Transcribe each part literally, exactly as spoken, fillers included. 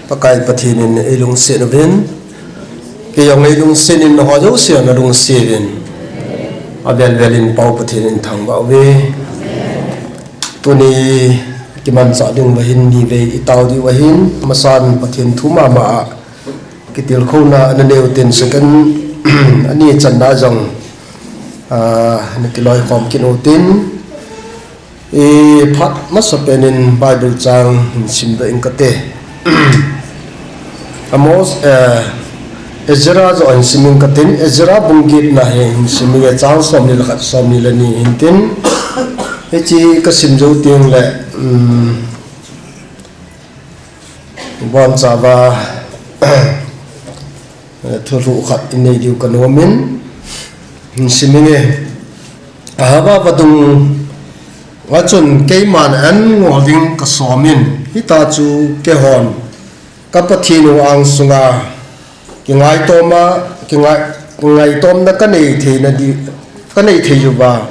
Pakai Pathen in eilungset uvin, kei jong eilungset in, nangho jouse nalungset uvin, avel vel in Pau Pathen in thangvah uve. Tuni kimanchah ding uva hin nivei itao diu ahin, amasan Pathen thu mama a kitilkhouna ana nei utin, second ani channa jong, ah, ana kiloikhom kit utin. I phat masapen in Bible chang hin simdoh ing kate. Amos, eh, Ezra joh hin sim ing katin, Ezra bung getna hi hin sim inge, chang somni le khat, somni le ni hintin. Hiche kasim jou teng le, um, ibonchauva thulhuh khat inei diu kanom in, hin sim inge. Ahava vadung a chun keiman an ngol ding kasom in, hitia chu keihon ka Pathen u angsunga kingaitoma, kingai-, kingaitomna kanei theina di, kanei thei uva,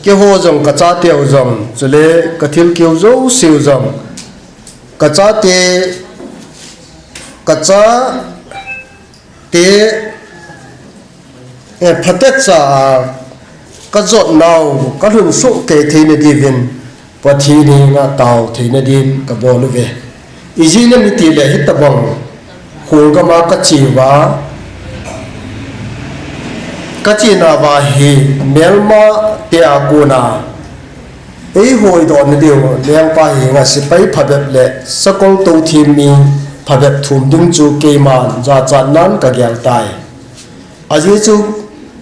keiho jong kachateu jong, chule kathilkeu jouseu jong, kachate, kachate, eh, phatecha a kajotnau kalhun sohkei theina diuvin Pathen henga tao theina din kabol uve. Ijeh inem itile hitobang kholgam a kache uva, kachenauva hi melmate a kona eihoidohna diu lengpa henga sepai phabep le sakol touthem mi phabep thum ding chu keiman jachatnan kagel tai. Ajeh chu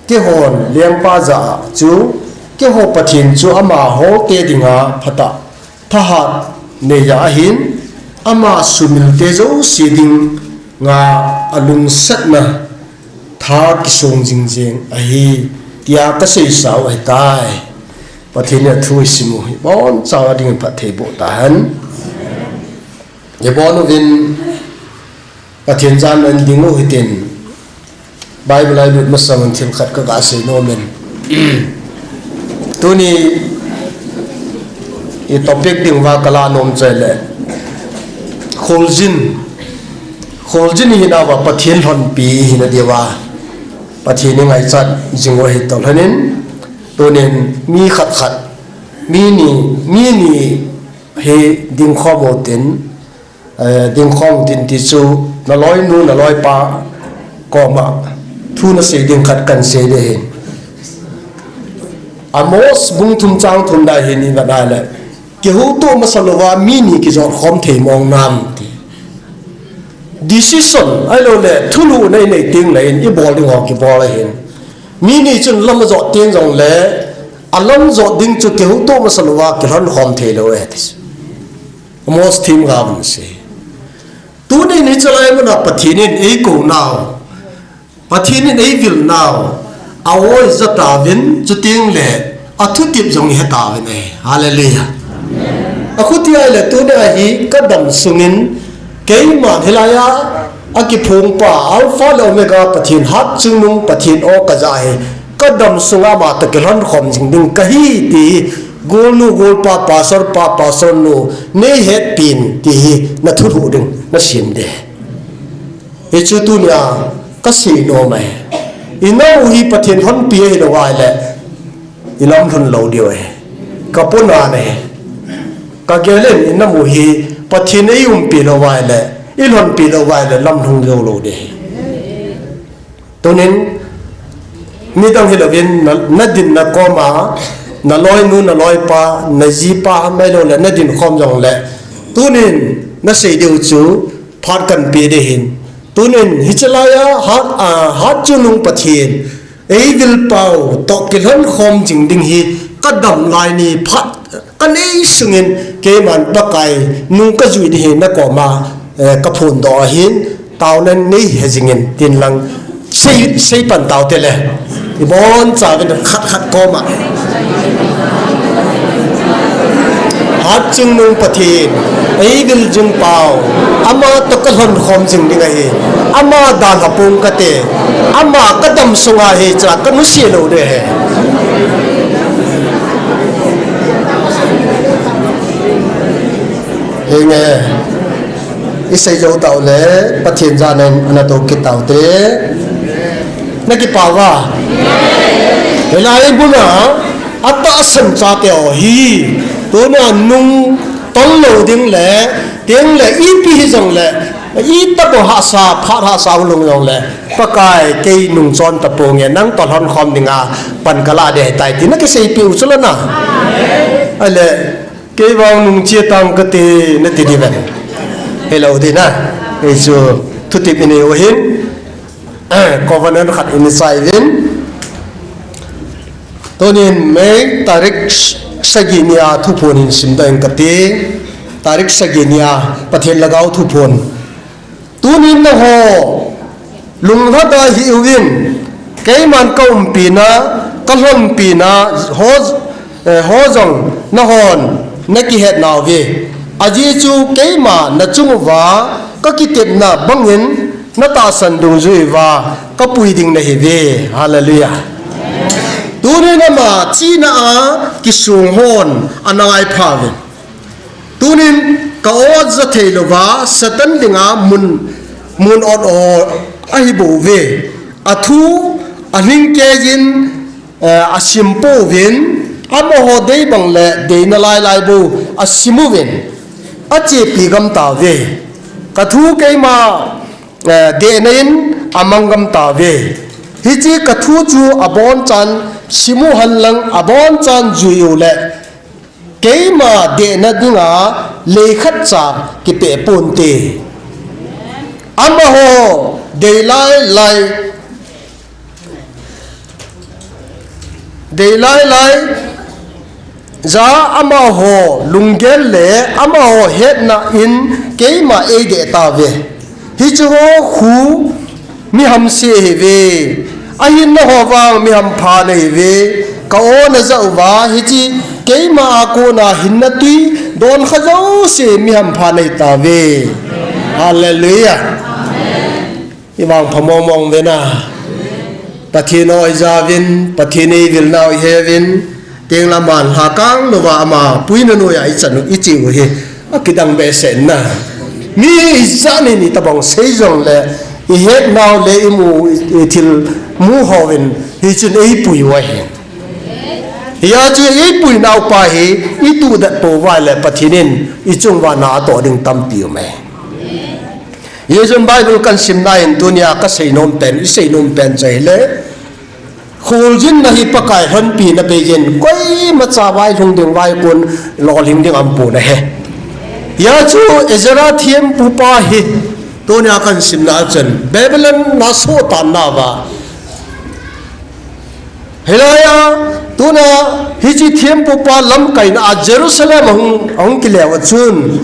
keihon lengpa jah a chu keiho Pathen chu ama hote dinga phatah thahat neiya ahin, ama sumilte jouse dinga alungsetna tha kisong jingjeng ahi, tia kaseisau ahitai. Pathen in athu isim u hi ibonchauva dingin phatthei boh tahen. Ibon uvin Pathen jana in ding u hitin, Bible a ilut masangin thil khat kaga seinom in. Tuni i topic dinguva kala nom chu ahile, kholjin, kholjin hinauva Pathen lhonpi hina diuva Pathen ingaichat jing u ahi toh lhonin, tunin mi khat khat, mi ni, mi ni hi dingkhom utin, eh, dingkhom utin ti chu naloinu, naloipa koma thu nasei ding khat kahin sei ding ahi. Amos bung thum chang thum na hi ivet a ahile, kihoutoh masa louva mi ni kijotkhom thei mong nam ti. Decision ahilouleh thulhuh nei nei teng le in ibol ding ho kibol ahin. Mi ni chun lam ajot teng jongle, alam jot ding chu kihoutoh masa louva kilhonkhom thei lou ahi ti chu Amos themgao in asei. Tunin hichelai muna Pathen in eikou nau, Pathen in eivil nau, a-oi ja tauvin, chuteng le athutep jong ihe tauvin ahi. Hallelujah. Akhuti ahile tunia hi kadam sungin keiman hilaiya akiphongpa Alpha le Omega Pathen, Hatchungnung Pathen o kaja ahi. Kadam sunga ama toh kilhonkhom jing ding kahi ti hi golnu golpa, pastor pa, pastor nu, neihetpin ti hi nathulhuh ding nasem ding. Hichu tunia kasei nom ahi. Inam u hi Pathen lhonpi ahilou ahile, ilamlhon lou diu ahi. Kapona ahi. Kagel in inam u hi Pathen eiumpi lou ahile, ilhonpi lou ahile, lamlhon jou lou ding ahi. Tunin, midang hilouvin, na, nadin nakoma, naloinu, naloipa, najipa, ahiloule, nadinkhom jongle, tunin, nasei diu chu, phat kahin pe ding ahin. Tunin, hichelaiya, Hat, ah, Hatchungnung Pathen, eivilpau toh kilhonkhom jing ding hi, kadam lai ni phat kanei sungin, keiman Pakai nung kajui ding hi nakoma, eh, kaphondoh ahin, taona nei he jingin tin lang sei, seipan taute le. Ibonchauvin khat khat koma. Hatchungnung Pathen, eivil jingpau, ama toh kalhonkhom jing ding ahi, ama dalha pong kate, ama kadam sunga hiche kanuse lou ding ahi. Henge. Isei jou tau le, Pathen jana in ana tou kit tau te. Na kipah uva. Hilai muna, atahsan chate ho hi. Tuna nung tol lou ding le, ding le, ipi hijong le, itobang hahsa, phat hahsa lung jong le, Pakai kei nung chon tapong e, nang tolhon khom dinga, pan kala ding ahitai ti, na kiseipeh u chu la na. Ale, Kei vang nung che tang kate nati diu vem. Hilou ding na. Hichu thutep inei u hin. Covenant khat inei chai uvin. Tunin May tarik sagi nia thuphon hin simdoh inge kati. Tarik sagi nia Pathen lhagao thuphon. Tunin nangho lunglhada hih uvin, keiman ka umpina, ka lhonpina ho, eh, ho jong nanghon na kihet nauve. Ajeh chu keima nachung uva ka kitepna bangin na tahsan dungjui uva ka pui ding nahiuve. Hallelujah. Tunin ama chihna a kisong hon ana ngai pha uvin. Tunin ka o ja thei louva, Satan dinga mun, mun ot o ahi bouve. Athu, alhingkeiyin, eh, asim pouvin, amaho dei bang le deina lailai bou asim uvin, achepi gam tauve. Ka thu keima, eh, dehna in amang gam tauve. Hiche ka thu chu abonchan sim u hen lang, abonchan jui u le, Keima dehna dinga lei khatcha kipeh ponte. Amaho dei lailai, dei lailai, ja amaho lunggel le amaho hetna in keima eideh tauve. Hiche ho khu mi hamse ahiuve. Ahin nangho vang mi hampha nahiuve. Ka o naja uva, hiche keima a kona hinna tui donkha jouse mi hampha nahitauve. Hallelujah. Ivang pha mong mong uvin na. Pathen o ijauvin, Pathen eivil nau iheuvin, teng le aman lhakang louva ama puina noiya ichan u, iche u hi akidang behseh na. Mi ijat in itobang sei jongle, ihet nau le imu, i, ithil mu hovin, hichun eipui u ahi. Hijeh chun eipui nau pa hi, ituhdet pou uva le Pathen in ichung uva na atoh ding tampi um e. Hijeh chun Bible kahin simna in tunia kasei nom pen, isei nom pen chu ahile, kholjinna hi Pakai lhonpina beiyin, koimacha vailhung ding, vaikon lolhing ding aumpon ahi. Hijeh chun Ezra thempupa hi, tunia kahin simna chun, Babylon na sohtanna uva. Hilaiya, tuna hiche thempupa lamkaina a Jerusalem ahung, ahung kile uva chun,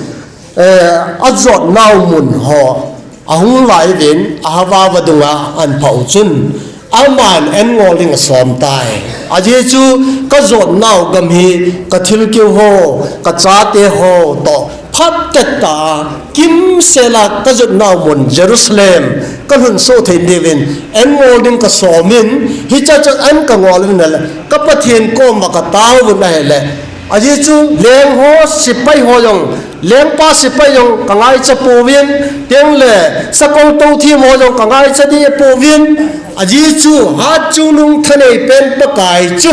eh, ajotnau mun ho ahung lai uvin, Ahava vadunga ahin phah u chun, aman an ngol ding asom tai. Ajeh chu kajotnau gam hi kathilkeu ho, kachate ho toh phatah tah a, kimsel a kajotnau mun Jerusalem kalhun soh thei diuvin, an ngol ding kasom in, hichea chu an kangol uvin ahile, ka Pathen koma kataovin ahile, ajeh chu leng ho, sepai ho jong, lengpa sepai jong kangaicha pouvin, tengle sakol touthem ho jong kangaicha deh pouvin, ajeh chu hatchungnung thanei pen Pakai chu,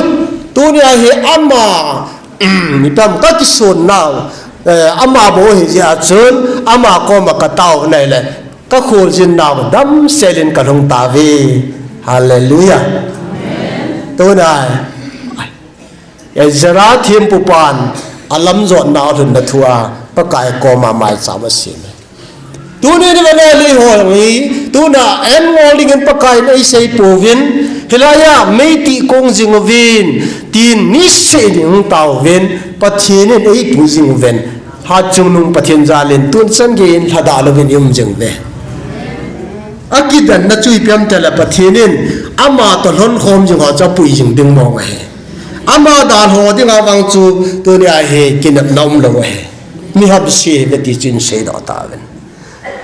tunia hi ama, um, ipi ham, kakisonnau, eh, ama bou ahi jeh a chun, ama koma kataovin ahile, kakholjin nau damsel in kalhung tauve. Hallelujah. Tuna, Ezra thempupan alamjotnau lhunna thua Pakai koma maicham asem e. Tuni ni vana lei ho hi, tuna an ngol dingin Pakai in eisei pouvin, hilaiya meitih kong jing uvin, tin niseh ding tauvin, Pathen in eipui jing uvin, hatchungnung Pathen jalin tunchan geiyin lhadah louvin i um jing uve. Akidanna chu ipi ham itile Pathen in ama toh lhonkhom jing ho chu apui jing ding mong ahi. Ama dalha dinga vang chu tunia hi kinepna umlou ahi. Mi hamse ahiuve ti chu iseidoh tauvin.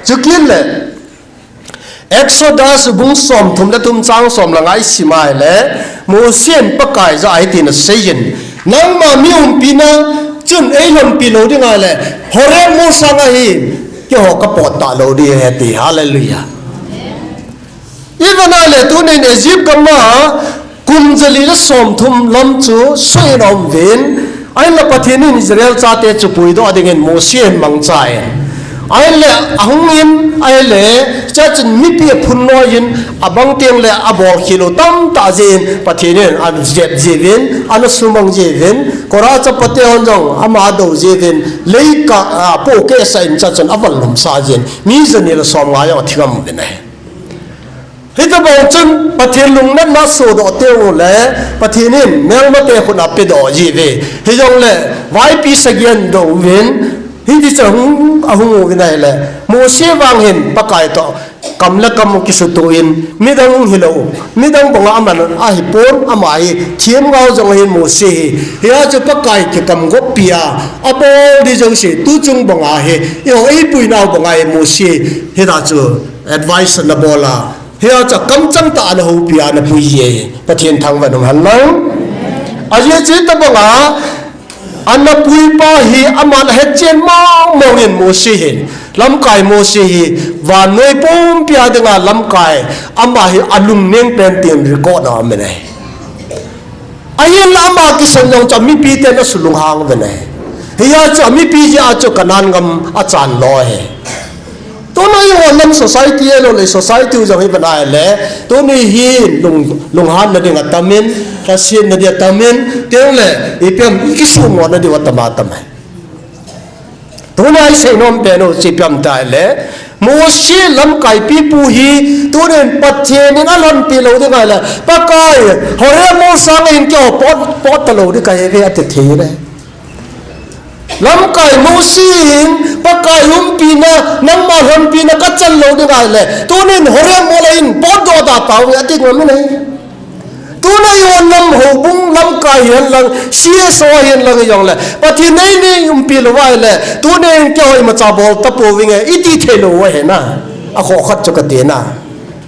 Chukit le Exodus bung somthum le thum chang som le nga isim a ahile, Mose in Pakai jah a hitin aseiyin, nangma mi umpina chun eilhonpi lou ding ahile, Horeb molsang a hi, keiho kapot talou ding ahi ti. Hallelujah. Ivan a le tunin Egypt gam a kum jali le somthum lam chu suin aum uvin, ahinla Pathen in Israel chate chu puidoh dingin Mose hin mangchan, ahile ahung in, ahile chachun mipi aphun noi in, abang teng le abol khel u tamtah jeh in Pathen in ajep jiuvin, ana sumang jiuvin, Korah chapate hon jong ama adou jiuvin, leikah a pohkeh sah in chachun aval lhumsah jin, mi jani le somnga jong athi ngam uvin ahi. Hitobang chun Pathen lungnatna sodoh teng ule Pathen in melmate khut a pedoh jiuve. Hijongle vaipi sagi adou uvin, hiti chun ahung, ahung uvin ahile, Mose vang hin Pakai toh kam le kam kisutoh in, midang hilou, midang banga aman ahipon, ama hi themgao jong ahin Mose hi. Hia chu Pakai kikam goppi a abol ding jouse tuchung banga hi, eiho eipuinau banga hi Mose hita chu advice ana bol a, hia chu kamchang tah a ana houpi a ana pui ji ahi. Pathen thangvah in umhen lang. Ajeh chu hitobanga ana puipa hi aman ahetchen mong mong in Mose hi, lamkai Mose hi, vannoi pumpi a dinga lamkai, ama hi alungneng pen tin record a um in ahi. Ahinla ama kisan jong chu mipi ten asulunghang uvin ahi. Hia chu mipi jeh a chu Canaan gam achan lou ahi. Tuni eiho nam society ahiloule society u jong hi vang ahile, tuni hi lung, lunghanna ding atam in, lhasetna ding atam in, chule ipi ham, ikisumona ding atam atam ahi. Tuni isei nom pen u chu ipi ham itile, Mose lamkai pipu hi, tunin Pathen in alhonpi lou ding ahile, Pakai, Horeb mol sanga hin keiho pot, pot talou ding kahiuve ati thei ahi. Lamkai Mose hin Pakai umpina, nangma lhonpina kachan lou ding ahile, tunin Horeb mol a hin potdoh da tauve ati ngam in ahi. Tuni eiho nam houbung lamkai hihen lang, C S O hihen lang hijongle, Pathen in eini umpi lou ahile, tunin keiho imacha bol tapouvinge, iti thei lou u ahi na. Akhoh khat chu kati na.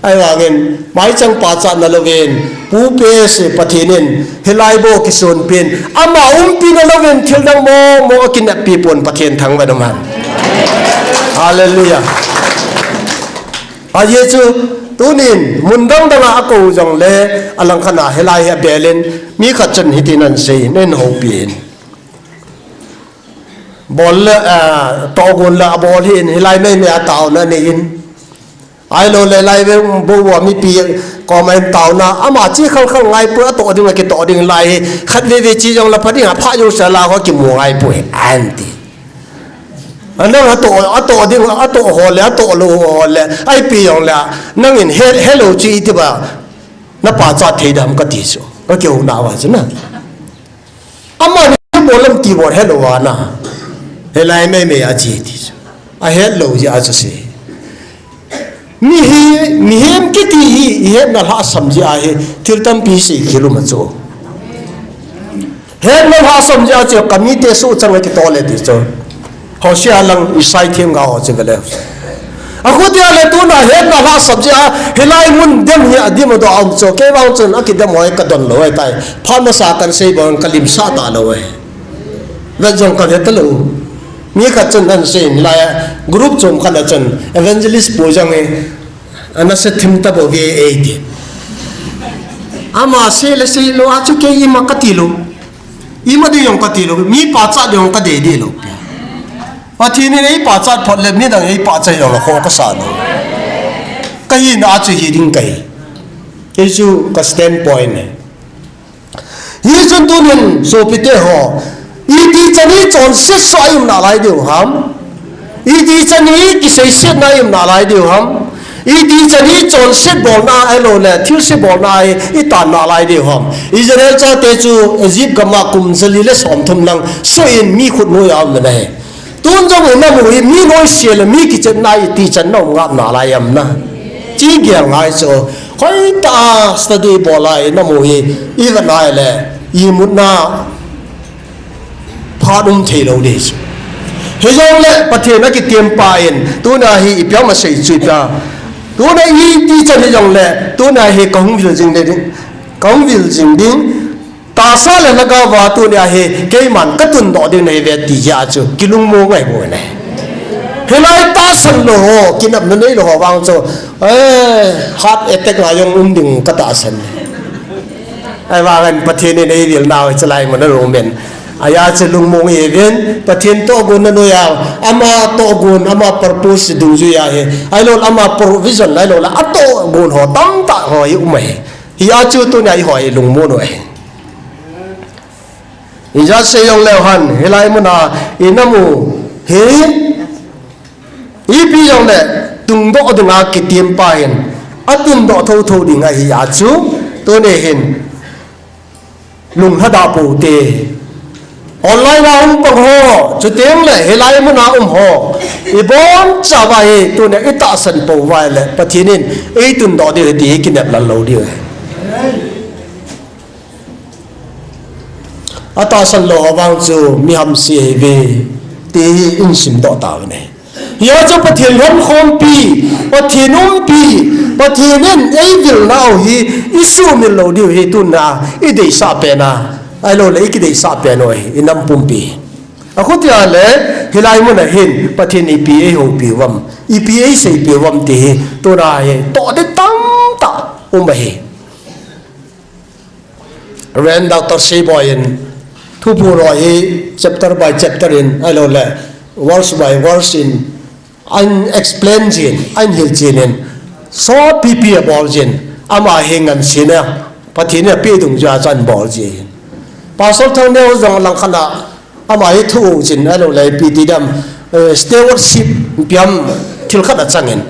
Ahivangin, maichang pachatna louvin, Pu P S Pathen in, hilai bou kisonpin, ama umpina louvin, thil dang mong mong akineppi pon Pathen thangvah in umhen. Hallelujah. Ajeh chu, tunin, mun dang dang a akou jongle, alangkhat a hilai hi abel in, mi khat chun hitin ahin sei, nei houpi in. Bol le, ah, tohgon le abol hih in, hilai meimei a taona nei in. Ahiloule lai ve bou a mipi koma hin taona, ama che khal khal ngai poi, atoh ding akitoh ding lai hi, khatvei vei che jongle pha ding a, pha jouse la ho kimu ngai poi, anti. Anang atoh, atoh ding, atoh ho le, atoh lou ho le, ipi jongle, nangin he, helou che iti ba, napachat thei dem kati chu, kakihouna uva chu na. Amani bol lam ti bol helou va na. Hilai meimei a che ti chu. Ahetlou jeh a chu sei. Mi hi, mihem kiti hi, ihetna lhasam jeh a hi, thil tampi sei khel um a chu. Hetna lhasam jeh a chu, kamite suhchang a kitol e ti chu. Hosea lang Isai themgao ho chu vele. Akhuti a le tuna hetna lhasam jeh a, hilai mun dem hi adimdoh a um chu, kei vang chun akidem hoi kadon lou ahitai. Phat masa kahin sei bang kalimsah talou ahi. Vet jong kave talou. Mi khat chun ahin sei in lai a, group chom khat a chun, evangelist pu jong hi, ana sei thim tabouve eiti. Ama sei le sei lou a chu kei ima kati lou. Ima ding jong kati lou, mi pachat ding jong kadei deh lou. Pathen in eipachat phot le midang eipachat jongle khoh kasa lou. Kahina a chu hi ding kahi. Hichu ka standpoint ahi. Hichun tunin sopite ho, iti chan hi chonset soh a i um nalai diu ham? Iti chan hi kiseisetna a i um nalai diu ham? Iti chan hi chonset bolna ahiloule thilse bolna a i tan nalai diu ham? Israel chate chu Egypt gam a kum jali le somthum lang soh in mi khutnoi a um uve. Tun jong i nam u hi mi noise le mi kichenna iti chan na um ngap nalai ham na. Chi gel ngai chu. Hoitah a study bol a i nam u hi i vet nai le imutna phat um thei lou ding chu. Hijongle Pathen a kitempa in tuna hi ipi ham asei chu ipi a. Tuna iti chan hijongle tuna hi kahung vil jing ding. Kahung vil jing ding. Tahsa le lhagao va tunia hi keiman katundoh ding nahiuve ti jeh a chu kilungmong ngai bou ahi. Hilai tah tahsan lou ho, kinepna neilou ho vang chu, eh, heart attack a jong um ding katahsan. Ahivangin Pathen in eivil nau hi chulai mun a aum in. Ajeh chu lungmong ihiuvin, Pathen tohgon na noiya, ama tohgon, ama purpose dungjuiya hi, ahilouleh ama provision, ahilouleh atohgon ho tamtah ho hi um ahi. Hijeh chun tunia eiho hi lungmong u ahi. Ijat sei jongleu hen, hilai muna inam u hi, ipi jongle tungdoh dinga kitem pa hin, atundoh thotho ding ahi a chu, tuni hin lunglhada pou te. Online a um pang ho, chuteng le hilai muna um ho, ibonchauva hi tunia itahsan pou uva ahile Pathen in eitundoh diu ahi ti hi kinep lal lou diu ahi. Atahsan lou ho vang chu mi hamse ahiuve, ti hi ihin simdoh tauvin ahi. Hijeh chun Pathen lhonkhompi, Pathen umpi, Pathen in eivil nau hi isuhmil lou diu hi tunia ideisah pen a, ahilouleh ikideisah pen u ahi, inam pumpi. Akhutia le, hilai muna hin Pathen ipi eihoupi uvam, ipi eiseipi uvam ti hi tunia hi toh ding tamtah um ahi. Reverend Doctor Seiboi in thuphon ho hi chapter by chapter in, ahilouleh verse by verse in, ahin explain jin, ahin hilchen in, sotpipi abol jin, ama hi ngansena Pathen in apeh dungjuiya chu ahin bol jin. Pastor Thangneo jong langkhat a ama hi thu-um jin, ahilouleh ipi ti dam, eh, stewardship ipi ham thil khat achangin.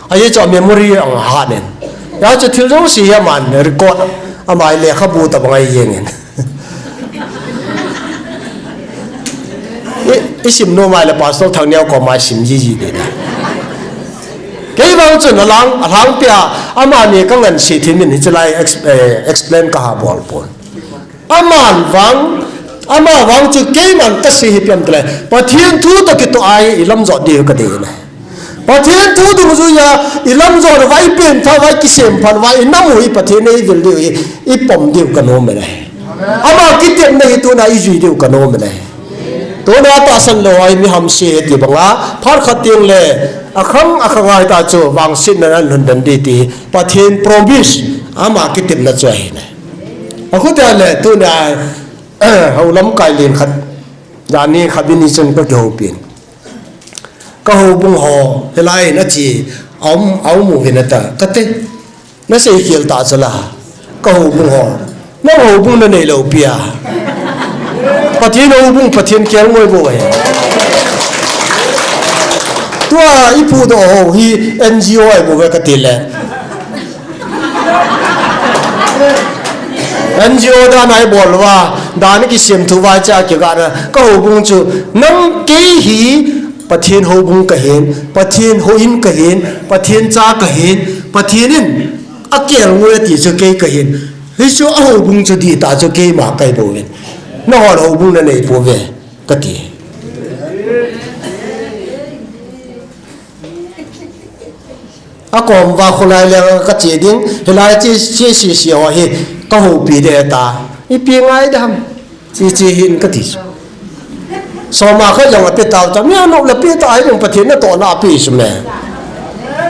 Ajeh chu memory ahat in. Hijeh chun thil jouse hi aman record, ama hi lekhabu tabang a eijengin. I, isim nom a ahile Pastor Thangneo koma isim jiji ding ahi. Kei vang chun alang, alangpi a, amani kanganse thei min hiche lai ex-, eh, explain kaha bol pon. Aman vang, ama vang chu keiman kasei hi ipi ham itile, Pathen thu toh kitoh a hi ilam jot diu kadei ahi. Pathen thu dungjuiya ilam jot uva, ipen thah uva, ikisemphat uva, inam u hi Pathen in eivil diu hi ipom diu kanom in ahi. Ama kitepna hi tunia ijui diu kanom in ahi. Tunia tahsan lou a hi mi hamse ahi ti banga, phat khat teng le, akhang akhang a hita chu vangsetna a lhun den ding ti hi Pathen promise, ama kitepna chu ahi. Akhutia le tunia, hou lamkai len khat, jani khat bini chun kakihoupin. Ka houbung ho, hilai in ache, aum, aum uvin ata, kati. Nasei khel ta chula, ka houbung ho. Nang houbung nanei lou pi a. Pathen houbung, Pathen kelngoi bou ahi. Tua ipuidoh ho hi N G O ahi bouve kati le. N G O dan a ibol uva, dan a kisemthu uva cha kigana, ka houbung chu, nang kei hi Pathen houbung kahin, Pathen houin kahin, Pathen cha kahin, Pathen in akelngoi ati chu kei kahin. Hichu ahoubung chu dihtah chu keima kahi bouvin. Nahon houbung nanei pouve, kati. Akom uva kholai le kache ding, hilai che, che sese ho hi kahoupi ding ahitai. Ipi ngai ding ham. Che, che hih kati. Soma khat jong ape tauta, mi anop le pe ta ahi ding, Pathen natohna ape sum e.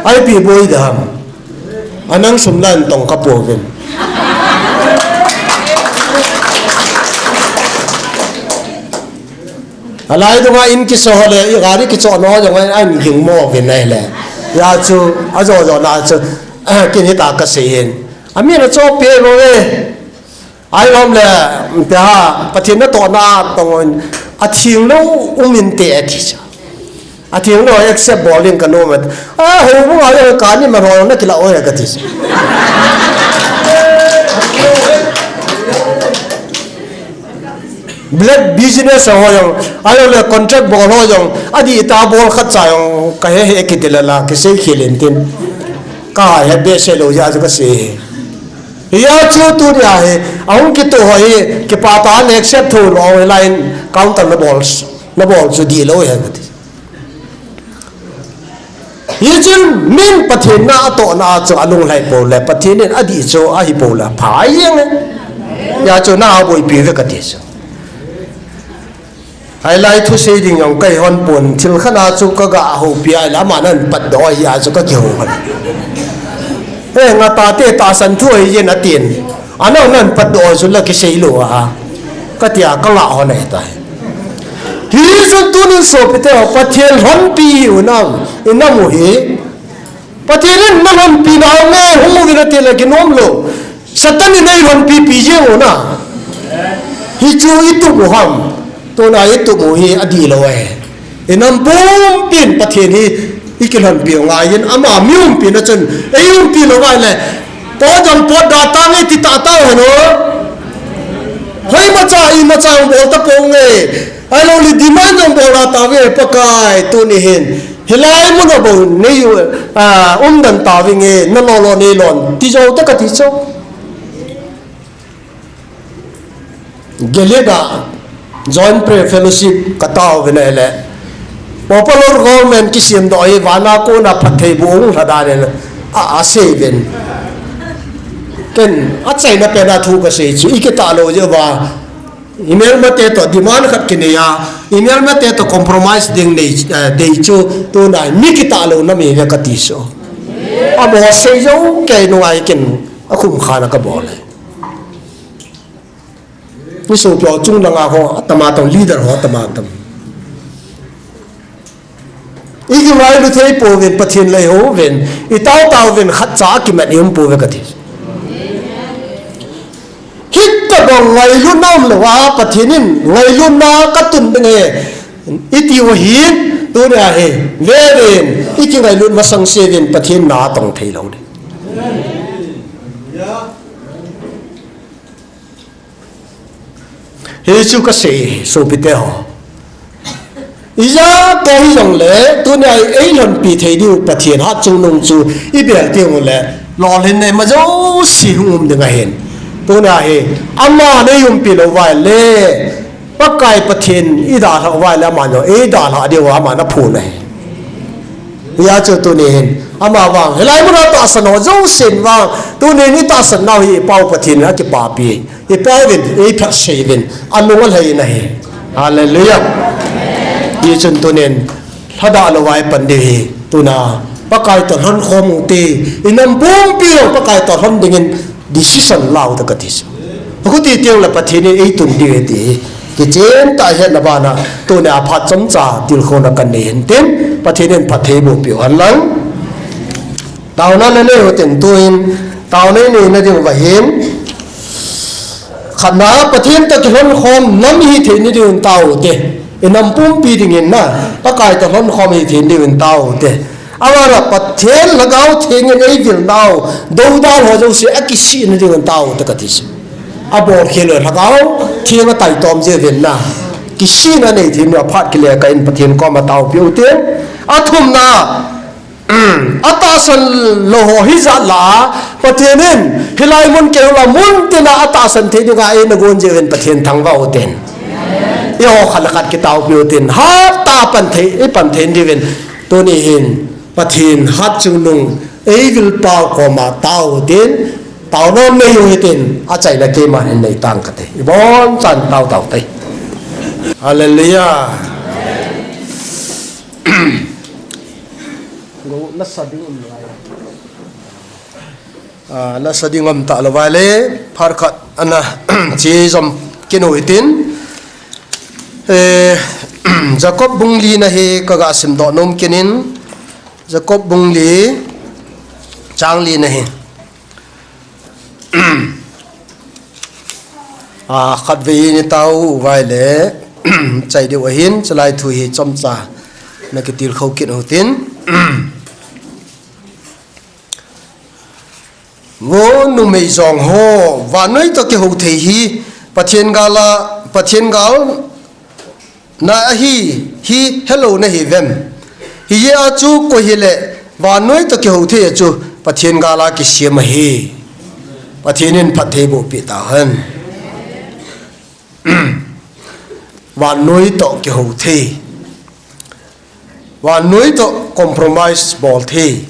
Ipi boi ding ham. Anang sum la in tong kapouvin. Alai dunga in kiso le, i gari kichohna jong ahin hingmo uvin ahile. Hijeh chun, ajo jo na chu, kin hita kasei hin. Amin achoh peh lou ve. Ahi lom le, tia, Pathen natohna tong in, atheng lou um inte ati chu. Atheng lou accept bol ding kanom e. A, houbung a le kani ma ro na kila oi kati chu. Black business ho jong, ahilouleh contract bol ho jong, adihtah bol khat cha jong, kahe he kiti le la, kisei khel in tin. Kahe behseh lou jeh a chu kasei. Hijeh chun tunia hi, ahung kitoh ho hi, kipah tah in accept thou lou, hilai in counter nabol, nabol chu dihlou ahi kati. Hichun min Pathen natohna a chu alunglhai pou le, Pathen in adih chu ahi pou le, pha jeng e. Hijeh chun na boipi uve kati chu. Ahi lai thusei ding jong kahi hon pon, thil khat a chu kaga houpi a, aman ahin patdoh ahi a chu kakihou hon. He, ngah tate tahsan thu ahi jeh in atin. Anan ahin patdoh chu la kisei lou a, katia kangah hon ahitai. Hichun tunin sopite ho, Pathen lhonpi hiu nam, inam u hi. Pathen in nalhonpi nau nge hung uvin atile kinom lou. Satan in eilhonpi pi jeng u na. Hichu itup u ham. Tuna itup u hi adih lou ahi. Inam pumpin Pathen hi ikilhonpi u ngai in, ama mi umpi na chun, eiumpi lou ngai le, pot jong potda tange ti tah tah u hen o. Hoimacha imacha jong bol tapou nge. Ahilou le demand jong bolna tauve Pakai tuni hin. Hilai mun a bou nei u, ah, umden tauvinge, nalolo neilon ti jou te kati chu. Gilead a Joint Prayer Fellowship katao uvin ahile, popular government kisemdoh hi vana kona phattheiboh hung lha dan in a, asei uvin. Ken achaina pen a thu kasei chu, ikitah lou jeh uva, imelmate toh demand khat kinei a, imelmate toh compromise ding nei, eh, dei chu, tuna mi kitah lou nam ihiuve kati chu. Abol sei jou kei nunga hi ken akhum khan a kabol e. Ni sopi ho chung langa ho, atama tong leader ho, atama tong. Ikingailu thei pouvin, Pathen lei houvin, itao tauvin, khatcha akimat ium pouve kati. Hitabang ngailutna umlouva, Pathen in ngailutna katun ding ahi, iti u ahin, tunia hi, veuvin, ikingailut masang seuvin, Pathen na atong thei lou ding. Hichu kasei, sopite ho. Ijat kah hijongle, tunia eilhonpi thei diu Pathen hatchungnung chu ibel tengule, lolhinna ima jouse hung um ding ahin. Tunia hi, aman eiumpi louva ahile, Pakai Pathen idalhah uva ahile, aman jong eidalhah diu aman aphon ahi. Hijeh chun tuni hin, amavang, hilai muna tahsan ho jousen vang, tuni hin itahsan nau hi iPau Pathen in akipapi. Ipauvin, eiphat seiyuvin, alung alhai in ahi. Hallelujah. Hichun tunin, lhadah louva ipan diu hi, tuna, Pakai toh lhonkhom ute, inam pumpi jong Pakai toh lhon dingin decision lau te kati chu. Khuti teng le Pathen in eitun diu ahi ti hi kichen tah hetna bana, tunia phat chomcha tilkhouna kanei hin tin, Pathen in phattheiboh peh u henlang. Taona nanei u tin tuin, taona inei na diuva hin, khatna Pathen toh kilhonkhom nam ihi theina diuvin tao ute. Inam pumpi dingin na, Pakai toh lhonkhom ihi theina diuvin tao ute. Abana Pathen Lhagao Theng in eivil nau, doudal ho jouse akisih na diuvin tao ute kati chu. Abolkhel u Lhagao Theng ataitom jeh uvin na, kisihna nei theina phat kile kah in Pathen koma taopeh ute. Athumna, atahsan lou ho hijat lah a, Pathen in hilai mun keu la mun tina atahsan thei dinga eina gon jeh uvin Pathen thangvah u tin. Eiho khat le khat kitaopeh u tin. Hattah pan thei, ipan thei diuvin. Tuni hin Pathen hatchungnung eivilpau koma tao u tin. Taona nei u hitin, achaina keiman hin nei tang kate. Ibonchan tao tao te. Hallelujah. Go, nasa ding um lai. Ah, nasa ding um talou vai le, phat khat ana che jom kit u hitin. Eh, Jacob bung li na hi kaga simdoh nom kit in, Jacob bung li chang li na hi. Ah, khatvei in itao u vai le, chai diu ahin, chulai thu hi chomcha na kitilkhou kit u hitin. Vo numei jong ho, vannoi toh kihou thei hi, Pathen gal a, Pathen gal na ahi, hi helou nahi uvem. Hijeh a chu koi hile, vannoi toh kihou thei a chu, Pathen gal a kisem ahi. Pathen in phattheiboh peh tahen. Vannoi toh kihou thei. Vannoi toh compromise bol thei.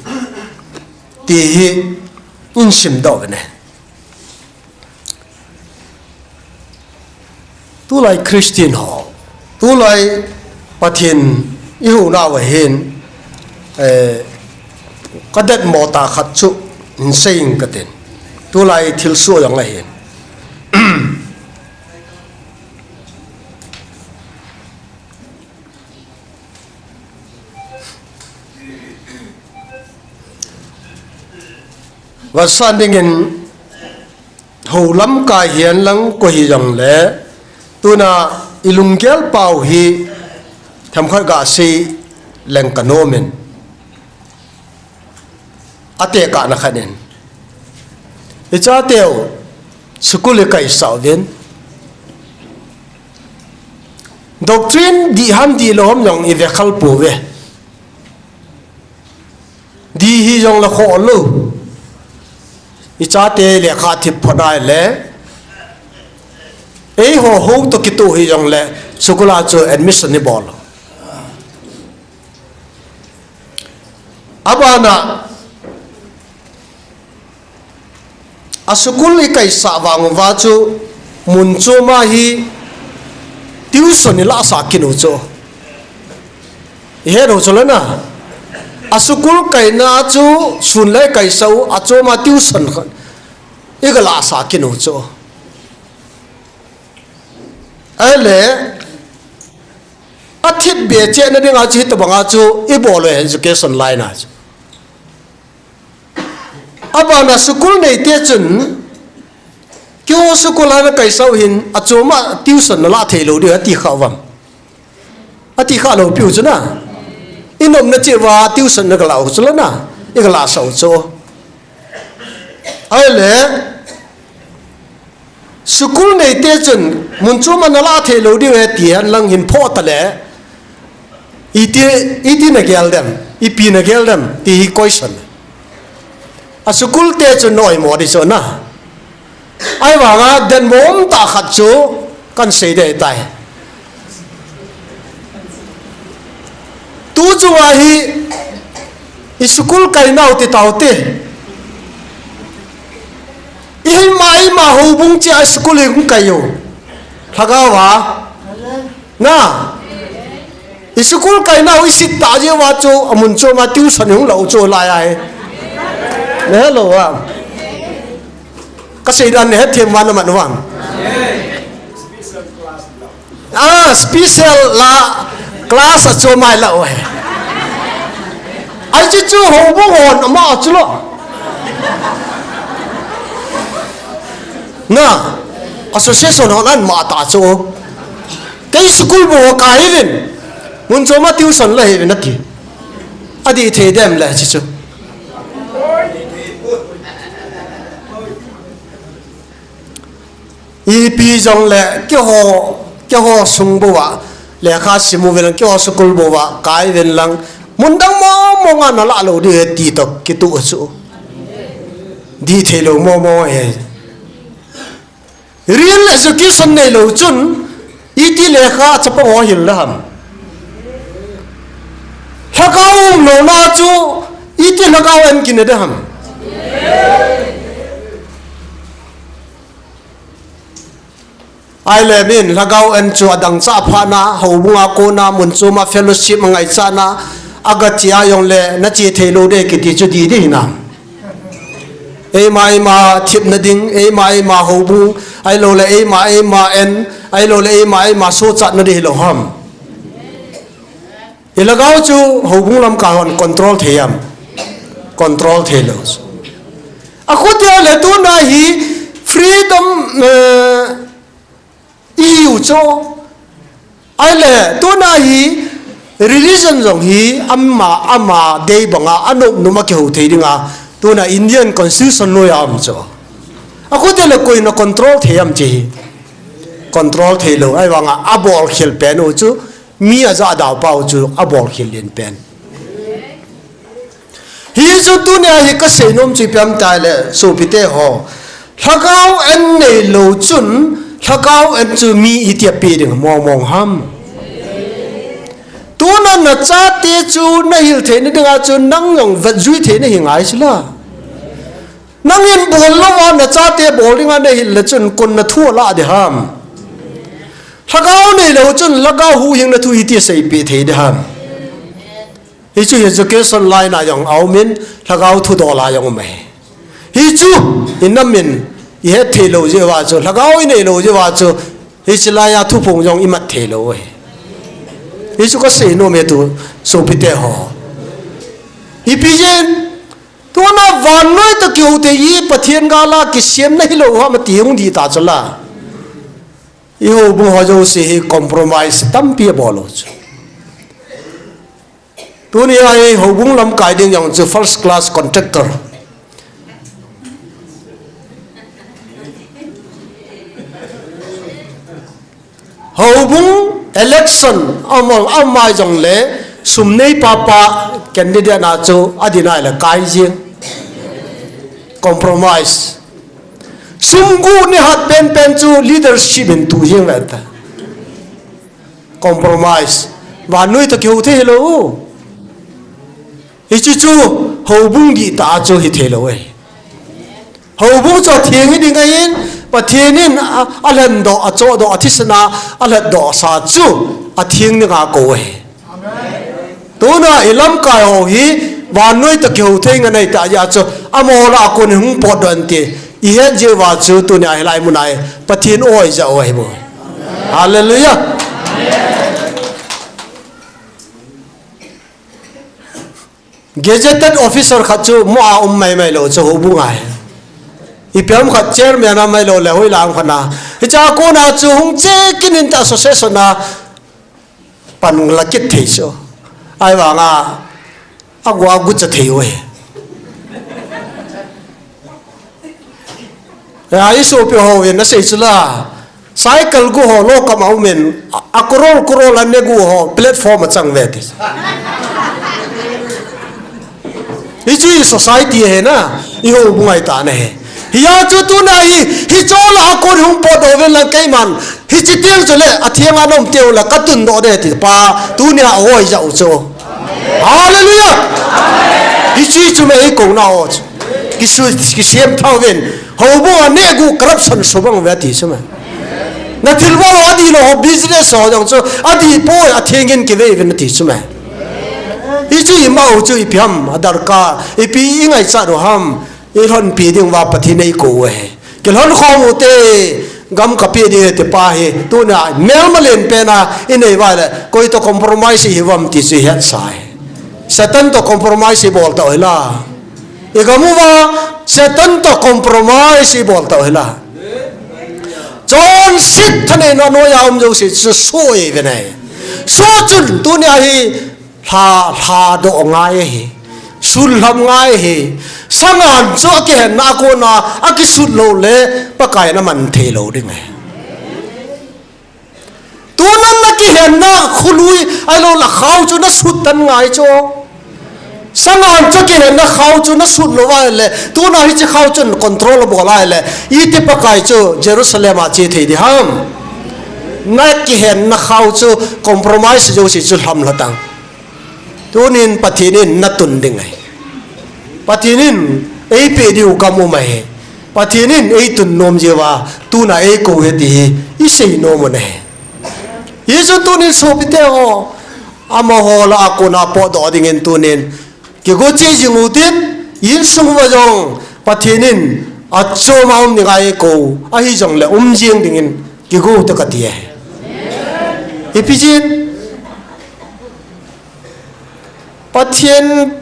Ti hi in simdoh u hite. Tulai Christian ho. Tulai Pathen i hou nauva hin, eh, ka det mo ta khat chu hin sei ing ka tin. Tulai thil suh jong ahin. Vasan dingin hou lamkai hihen lang koi hijongle, tuna i lunggel pau hi themkhat ga sei leng ka nom in. A tekahna khat in, i chateu school i kaisah uvin. Doctrine dih ham dih lou ham jong i vekhal pouve. Dih hijongle khoh lou. I chate lekha thip phot ahile, eiho hou toh kitoh hijongle, school a chu admission i bol. Abana, a school i kaisah vang uva chu, mun choma hi tuition i lahsah kit u chu. I het u chu le na. A school kaina chu sun le kaisah u, achoma tuition khat i ga lahsah kit u chu. Ahile, a thipbeh chehna dinga chu hitobanga chu i bol u education line a chu. Abana school neite chun, keiho school a na kaisah u hin, achoma tuition na lah thei lou diu ati kha uvam. Ati kha lou piu chu na. I nomna cheh uva tuition na ga lah u chu le na. I ga lahsah u chu. Ahile, school neite chun, mun choma na lah thei lou diu ahi ti hen lang hin phoh tale, iti, iti na gel dem, ipi na gel dem, ti hi question. A school te chun na oimo di chu na. Ahivanga den mom tah khat chu kan sei ding ahitai. Tu chunga hi i school kainau ti taute. I eima eima houbung cheh a school i hung kai u. Lhagao a. Na. I school kainau i sit tah jeh uva chu amun choma tuition i hung lah u chu lai ahi. Na hello a. Ka sei dan na hethem uva na man uvam. Ah, special la class a choma i lah u ahi. Ahi chu houbung hon ama chu lo. Na, association hon ama ta chu. Kei school bou kai uvin. Mun choma tuition la hih uvin ati. Adih thei dem le hiche chu. Ipi jongle keiho, keiho sung bou a lekha sim uvin lang, keiho school bou a kai uvin lang, mun dang mong mong a na lah lou diu ahi ti toh kitoh chu. Dih thei lou mong mong ahi. Real education neilou chun, iti lekha chapang ho hil ding ham. Lhagao umlouna chu, iti lhagao en kit ding ham. Ahile min, lhagao en chu adangchah phatna, houbung a kona, mun choma fellowship a ngaichatna, aga che a jongle, na che thei lou ding kiti chu dih ding hinam. Eima eima thepna ding, eima eima houbung, ahilouleh eima eima en, ahilouleh eima eima sochatna ding hilou ham. I lhagao chu houbung lamkai hon control thei ham? Control thei lou. Akhutia le tuna hi freedom, eh, ihiu chu. Ahile tuna hi religion jong hi ama, ama dei banga anop nop a kihou thei dinga tuna Indian Constitution noiya um chu. Akhutia le koiin acontrol thei ham hiche hi? Control thei lou. Ahivanga abolkhel pen u chu mi ajah dau pau chu abolkhel len pen. Hichun tunia hi kasei nom chu ipi ham itile, sopite ho, lhagao en neilou chun, lhagao en chu mi iti a pe ding mong mong ham? Tuna nachate chu nahil theina dinga chu nang jong vetjui theina hi ngai chula. Nangin bol louva nachate bol dinga nahil le chun koiin nathu alah ding ham? Lhagao neilou chun Lhagao huhhingna thu iti seipeh thei ding ham? Hichu hi education line a jong aumin, Lhagao thudol a jong um ahi. Hichu inamin ihet theilou jeh uva chu, Lhagao ineilou jeh uva chu, hiche laiya thuphong jong imat theilou ahi. Hichu kasei nom e tu sopite ho. Ipi jeh in, tuna vannoi toh kihou thei hi Pathen gal a kisemna hilou ham ati hung dih ta chu la. Ihoubung ho jouse hi compromise tampi abol u chu. Tunia hi houbung lamkai ding jong chu first class contractor. Houbung election ama, ama jongle sum nei papa candidate na chu adin ahile kai jeng. Compromise. Sum gu ni hat penpen chu leadership in tu jeng ve ta. Compromise. Vannoi toh kihou thei hilou. Hichu chu houbung dihtah a chu hitheilou e. Houbung chu atheng hiding ahin, Pathen in a, alhendoh, achohdoh, athisana alhatdoh sa chu atheng dinga kou ahi. Tuna ilamkai ho hi vannoi toh kihou thei nganei tah jeh a chu amaho lah a kon in hung potdoh inte. Ihet jeh uva chu tunia hilai muna hi Pathen oi jah u ahi bou. Hallelujah. Gazetted officer khat chu mo a um maimai lou chu houbung ahi. Ipi ham khat chairman a mailou le hoilang khat na. Hichea kona chu hung che kit inte association a pan la kit thei chu. Ahivanga agu agu cha thei u ahi. Isopi hon asei chu la. Cycle gu ho lokam a umin, a, a crore crore a ne gu ho platform a chang ve ti. Hichu i society ahi na, ihoubung ahi ta ahi. Hia chu tuna hi, hiche lah a kon hung potdoh uvin lang keiman, hiche teng chule atheng a na um teu la katundoh ding ti pa, tunia oi jah u chu. Hallelujah. Hichu chu me eikouna ho chu. Kisu, kisem tha uvin. Houbung a ne gu corruption subang uve ti chu me. Na thilbol ho adih lou ho business ho jong chu adih poi atheng in kivei uvin ati chu me. Hichu ima u chu ipi ham adarkar, ipi ingaichat u ham, ilhonpi ding uva Pathen in eikou u ahi. Kilhon khom u te, gam kapeh ding ahi ti pa hi, tuna melma lenpen a inei uva le, koi toh compromise ihiuvem ti chu ihetsa ahi. Satan toh compromise ibol tau hila. Igam uva, Satan toh compromise ibol tau hila. Chonset thaneina noiya um jouse chu soi ve nai. Soi chun tunia hi lha, lhadoh ngai ahi. Sulham ngai ahi. Sangan chu akihenna a kona akisut lou le Pakai in aman thei lou ding ahi. Tuna nakihenna khului ahilou le khao chu nasut tan ngai chu. Sangan chu kihenna khao chu nasut lou ahile, tuna hiche khao chun control abol ahile, iti Pakai chu Jerusalem a che thei ding ham? Nakihenna khao chu compromise jouse chu lhamlha tan. Tunin Pathen in natun ding ahi. Pathen in eipeh diu gam um ahi. Pathen in eitun nom jeh uva tuna eikou u ahi ti hi isei nom u ahi. Hichun tunin sopite ho, amaho lah a kona potdoh dingin tunin kigo cheh jing utin, insung uva jong Pathen in achom a um dinga eikou u ahi jongle um jing dingin kigo u te kati ahi. Ipi jeh in Pathen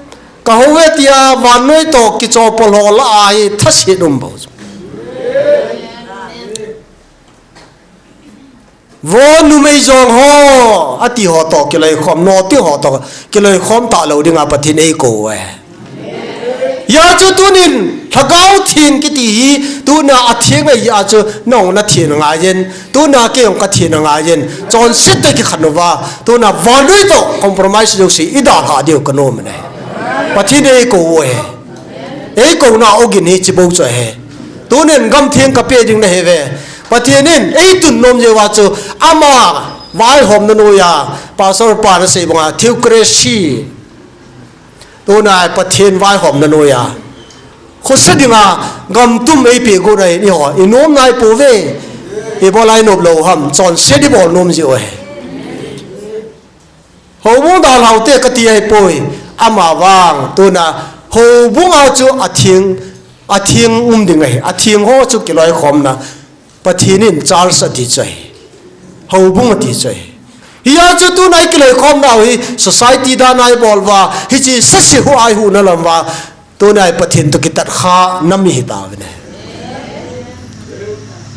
kahou e tia vannoi toh kichopol ho lah a hi thaset um bou. Vo numei jong ho ati ho toh kiloikhom, noti ho toh kiloikhom talou dinga Pathen in eikou u ahi. Hia chu tunin Lhagao Theng kiti hi tuna atheng ahi a chu nang nathen angaiyin, tuna kei jong kathen angaiyin, chonset toh kikhen uva, tuna vannoi toh compromise jouse idalhah diu kanom e. Pathen in eikou u ahi. Eikouna ogin hi hiche bou chu ahi. Tunin gam theng kapeh ding nahiuve. Pathen in eitun nom jeh uva chu ama vaihomna noiya, Pastor pan asei banga theocracy. Tuna Pathen vaihomna noiya, khosa dinga gam tum eipeh got ahin eiho inom naipouve. Ibol a inop lou ham, chonset ibol nom jiu ahi. Houbung dalhau te kati ahipoi. Amavang tuna houbung a chu atheng, atheng um ding ahi. Atheng ho chu kiloikhomna Pathen in church ati chu ahi. Houbung ati chu ahi. Hia chu tuna ikiloikhomna hi society dan a ibol uva, hiche sese ho a ihuhna lam uva, tuna hi Pathen toh kitat kha nam ihi tauvin ahi.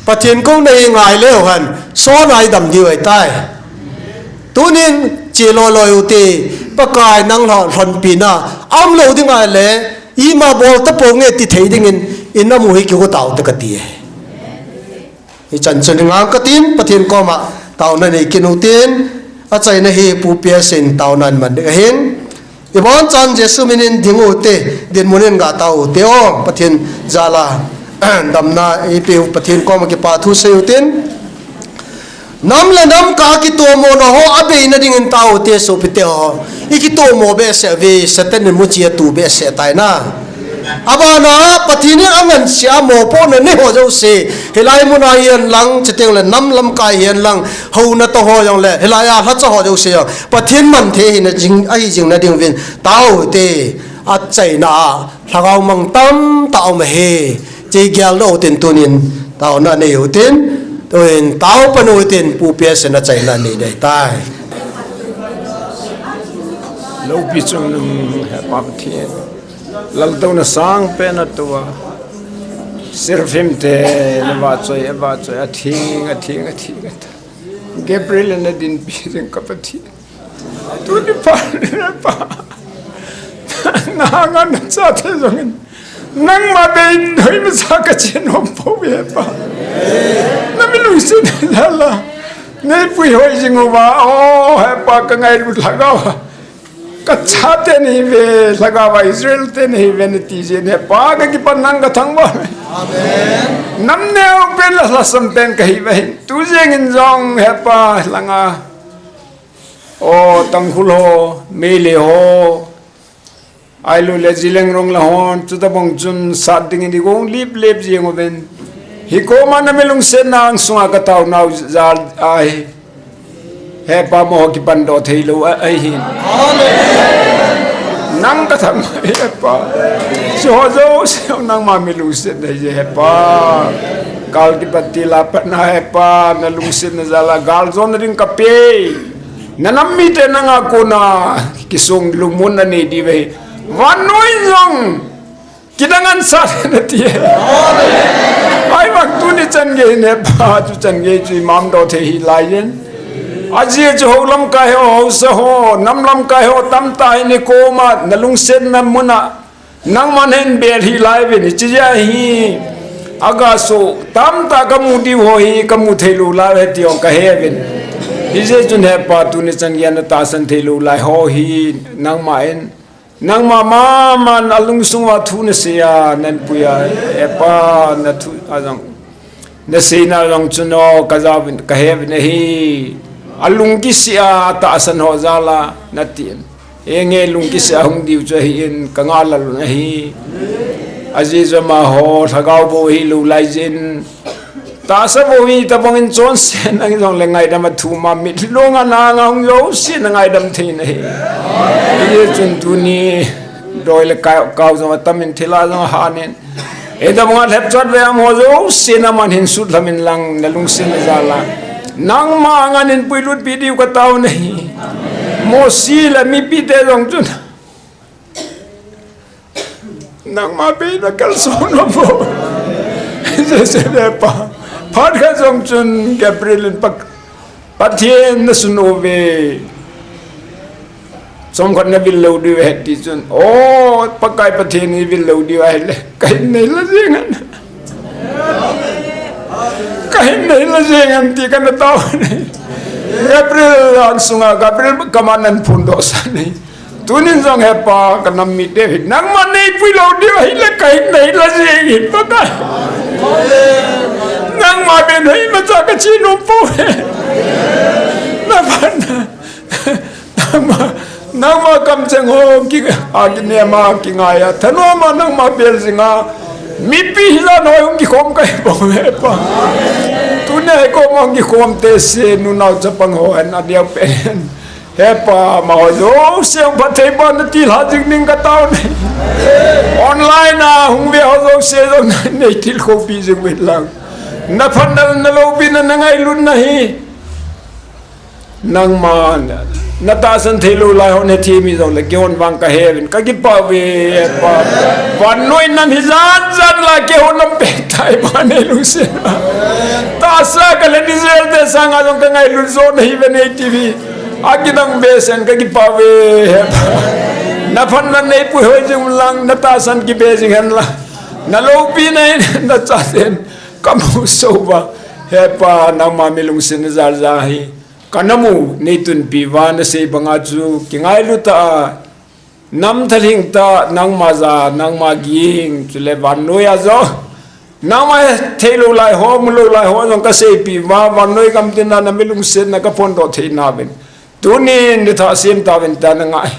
Pathen kouna ingai leu hen, sona idam diu ahitai. Tunin cheloi loi ute, Pakai nang lhonpina aum lou ding ahile, ima bol taponge ti thei dingin, inam u hi kigo taute kati e. Hichan chun ngang katin, Pathen koma taona nei kit utin, achaina hi Pu P S in taona aman ding ahin. Ibonchan Jesu minin ding ute, dinmun in ga tao ute o, Pathen jal a damna eipeu Pathen koma kipa thu sei utin. Nam le nam kah a kitomona ho abeina dingin tao ute sopite ho. Ikitomo behseh uve, Satan in muchi atu behseh tai na. Abana Pathen in angansea mopohna nei ho jouse, hilai muna hihen lang, chuteng le nam lamkai hihen lang, houna toh ho jong le, hilai a lhacha ho jouse jong Pathen man thei ahina jing, ahi jing na ding uvin tao ute. Achaina a lhagao mang tamtah aum ahi. Hiche gel lou utin tunin taona nei utin, tuin tao pan utin Pu P S in achaina nei ding ahitai. Loupi chungnung Hepa Pathen, laltouna sangpen natoh a, seraphim te navahchoi, avahchoi, atheng, atheng, atheng, atheng. Gabriel in nadinpi jing ka Pathen. Tuni phat le pa, nanga nachate jongin nangma bei in hoimacha kache nom pouve Hepa. Nami lungsetna jal a neipuihoi jing uva, o Hepa, kangailut lhagao a, kachate nahiuve, lhagao a Israel te nahiuve nati jeh in Hepa, kakipan nang kathangvah uve. Nam neopen le lhasam pen kahiuve. Tu jengin jong Hepa, langa, o Tangkhul ho, Meitei ho, ahilou le Zeliangrong la hon, chutabang chun sat dingin igong lip lip jeng uvin. Hikoma nami lungsetna angsunga kataonau jal ahi. Hepa, amaho kipandoh theilou a, ahin. Nang kathangvah uve Hepa. Hicheho jouse nangma mi lungsetna ahi Hepa. Gal kipat til a pat na Hepa, nalungsetna jal a galjona ding kape. Nanam mite nanga kona kisong lungmonna nei diu ahi. Vannoi jong kidang ansat nati e. Ahivang tuni chan gei in Hepa, tu chan gei chu imamdoh thei hih laiyin. Ajeh chu hou lamkai ho, haosa ho, nam lamkai ho tamtah in ikoma nalungsetna muna nangman hin bel hih laiuvin, hiche jeh a hi aga soh tamtah kamu diu ho hi kamu theilou lai uve ti jong kahe uvin. Hijeh chun Hepa, tuni chan gei a natahsan theilou lai ho hi nangma in, nangma maman alungsung uva thu nasei a, nanpui a, Hepa, nathu a jong, naseina jong chun o, kajaovin, kahe uvin ahi. Alung kisih a, atahsan ho jal a natin, henge lung kisih a hung diu chu ahin, kangah lal un ahi. Ajeh chu amaho lhagao bou ahilou laiyin, tahsa bou hitabang in chonset nang jongle ngaidam a thum a, mitlhi longa nanga hung jouse nangaidam thei in ahi. Hijeh chun tuni doi le kau, kau jong atamin, thil a jong ahanin, hitabang a lhepchot vei amaho jouse naman hin sutlham inlang, nalungsetna jal a nangma ngan in puilutpi diu katao nahi. Mosi le mipite jong chun nangma bei nakalson nom bou. Joseph Hepa, phat khat jong chun Gabriel in Pat-, Pathen nasun uve, chomkhat navil lou diu ahi ti chun, o, Pakai Pathen ivil lou diu ahile kahin neila jeng hen, kahin neila jeng hen ti kana tao nahi. Gabriel angsunga Gabriel kaman nahin phondoh sah nahi. Tunin jong Hepa, kanam mite hi nangman neipui lou diu ahile kahin neila jeng in Pakai. Nangma bei in hoimacha kache nom pouve. Napan, nangma, nangma kamcheng ho ki, a kinem a kingai a thanom a nangma bel jinga mipi hijan hoi hung kikhom kahi bouve Hepa. Tuni hi koima kikhom te se, nunao chapang ho hin adeh pen. He Pa, amaho jouse phattheibohna tilha jing ding katao ahi. Online a hung ve ho jouse jong neitilkhoupi jing uvin lang. Naphatna, naloupina, nangailutna hi. Nangma, natahsan theilou lai hon hethem hijongle, keihon vang kaheuvin, kakipah uve, Pa. Vannoi nam hi jan jan la, keihon nam pengtai, Pa, neilungset. Tahsa kalhen Israel te sanga jong kangailut jo nahiuve, neitiuve. Akidang behseh in kakipah uve, Pa. Naphatna neipui hoi jing uvin lang, natahsan kibe jing hen lang. Naloupina in nachaten kamusoh uva. He Pa, nangma milungset na jalja hi kanamu, neitunpi uva, nasei banga chu kingailu tah a, nam thalhing tah, nangma ja, nangma ging, chule vannoiya jong nangma theilou lai ho, mulou lai ho jong kaseipeh uva, vannoi gamtina na milungsetna kaphondoh theinauvin, tunin neithasem tauvin tia nangai,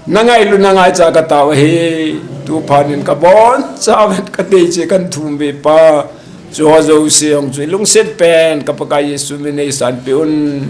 nangailu, nangaicha katao ahi. Tuphat in kabonchauvin kateiche kahin thum uve, Pa. Chuho jouse jong chu ilungset pen ka Pakai Jesu min in neisanpeh un.